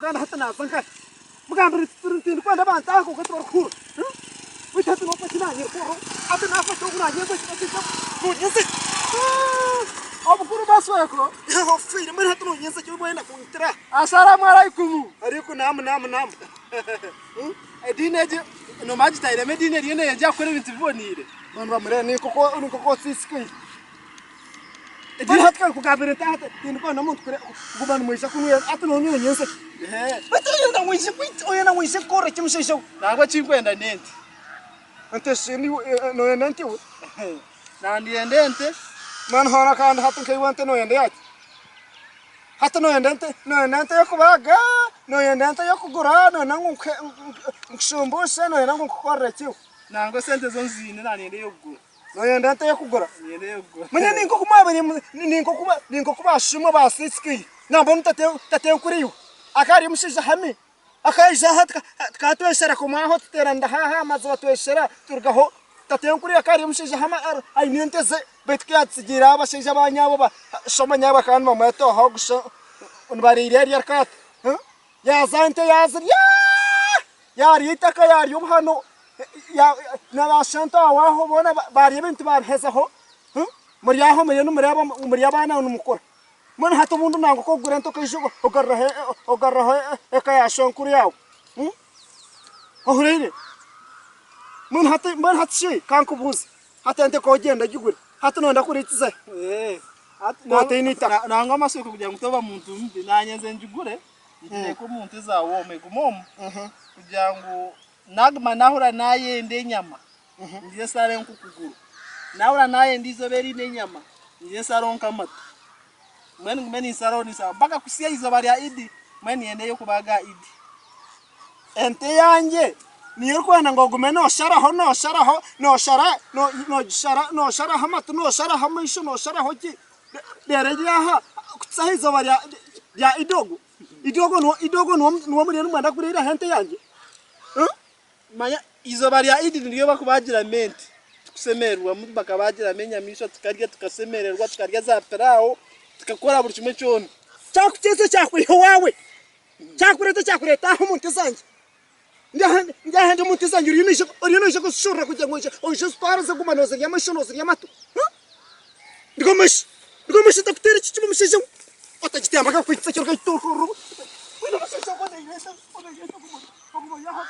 Kandi hati naaza nkahi? Mugambire nti, Turi tindikwenda abantu aha kwonka tibarikuhurira. Beitu hati noofa ki naanye rukoro? Hati naafa ki ogu naanye nfa ki nfa ki? Noonyenza ki? Obukuru bw'asweko. Ofiire mbwenu hati noonyenza ki wenda kunyitira? Asalamu alaikum. Alaikum naamu naamu naamu. Ediini egi noomanya gitahiremu ediini eriyo neeyongera kukora ebintu biboneire. Mbwenu bamurebe ni nk'oku osiisikaire. Ediini hati kankugambire nti hati tindikwenda muntu kuguma nimwija kunywera hati nonywera nyensa ki? Beitu oyenda ngu nyije kwita oyenda ngu nyije kukora ki mushaija we? Nangwa ekinkwenda n'ente. Ente shi noyenda ente iwe? Nanyenda ente. Mbwenu hoona kandi hati nkaiwe ente noyenda eyaki? Hati noyenda ente noyenda ente y'okubaaga, noyenda ente y'okugura, noyenda ngu nkushumbuushe, noyenda ngu nkukorere ki iwe? Nangwa esente zo nziine nanyenda ey'okugura. Noyenda ente y'okugura? Manya ninka oku mwaba ninka oku bashuma basiisikaire. Nambwenu tatenkuru iwe akaba ari omushaija ahami akaija aha tukaba tweshera kumwe aho tuteeranira haaha aha maziba tweshera turugaho. Tatenkuru iwe akaba ari omushaija ahami aine ente ze beitu ku yaatsigiire abashaija ba nyaabo bashoma nyaabo bakaba nibamwetoha ogusha nibariira eryo erikaato. Yaaza ente yaazirya, yaarya eitaka, yaarya obuhano, na baashento aho aho boona baarya ebintu baabihezaho. Muri aho muriyo nimureeba muri abaana nimukura. Mbwenu hati obundi nangwa ku okugura ente okaija ogaruraho eka ya shwenkuru yaawe. Ohuriire? Mbwenu hati mbwenu hati shi ka nkubuuze, hati ente ku ogyenda ogigure, hati nooyenda kuriikiza hi? Ku otaine eitaka. Nangwa amashoka kugira ngu toba muntu mubi, naanye nze ngigure ngiteeke omu nte za wooma egume omu kugira ngu naguma nahurira nayenda enyama ngye nsare nk'okuguru, nahurira nayenda eizooba eriine enyama ngye nsareho nk'amatu, mbwenu ngume ninsaraho ninsaraho mpaka kuhitsya eizooba rya Idi mbwenu nyende ey'okubaaga Idi. Ente yangye niyo orikwenda ngu ogume nosharaho nosharaho noshara nogishara nosharaho amatu nosharaho amaisho nosharaho ki reero eri aha kuhitsya aha izooba rya Idi ogu Idi ogwo Idi ogwo niwe muriyo nimwenda kuriiraho ente yangye? Manya eizooba rya Idi niryo barikubaagiramu ente tukushemererwamu bakabaagiramu enyamaishwa tukarya tukashemererwa tukarya za piraawo tukakora buri kimwe kyona. Kyakukyeza kyakwiha owaawe. Kyakureeta kyakureeta aha omu nte zangye. Ndi aha ndi aha ndi omu nte zangye oriyo noija oriyo noija kuzishorora kugira ngu oije oije ozitware oze kuguma noozirya amaisho noozirya amatu. Ndiga omu maisho ndiga omu maisho ntakuteera ekicumu mushaija we. Otagitemba nkakwitisa ekyo orikagitoorora Mbwenu omushaija ogwo onaire onaire oguma oguma ori aho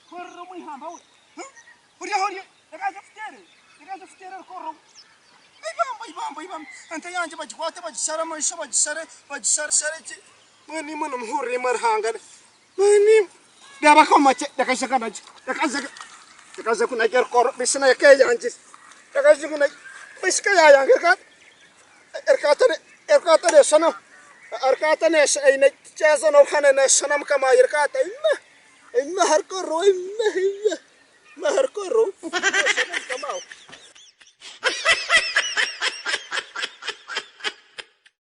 korora omu ihamba we. Ori aho ori reka nze nkuteere reka nze nkuteere orikorora Eibamba eibamba eibamba ente yangye bagikwate bagishare amaisho bagishare bagishare ki Mbwenu imwe nimuhurire imwe Ruhanga mbwenu imwe reeba akooma kye reka nje nkanagye reka nje reka nje kunagye erikoro beitu nayo keyangire reka nje nkunagye beitu keyayanga reka erikata neshushana erikata eine kyezo nobuhane neshushana mukama wayo erikata ima ima harikorro ima ima ima harikorro.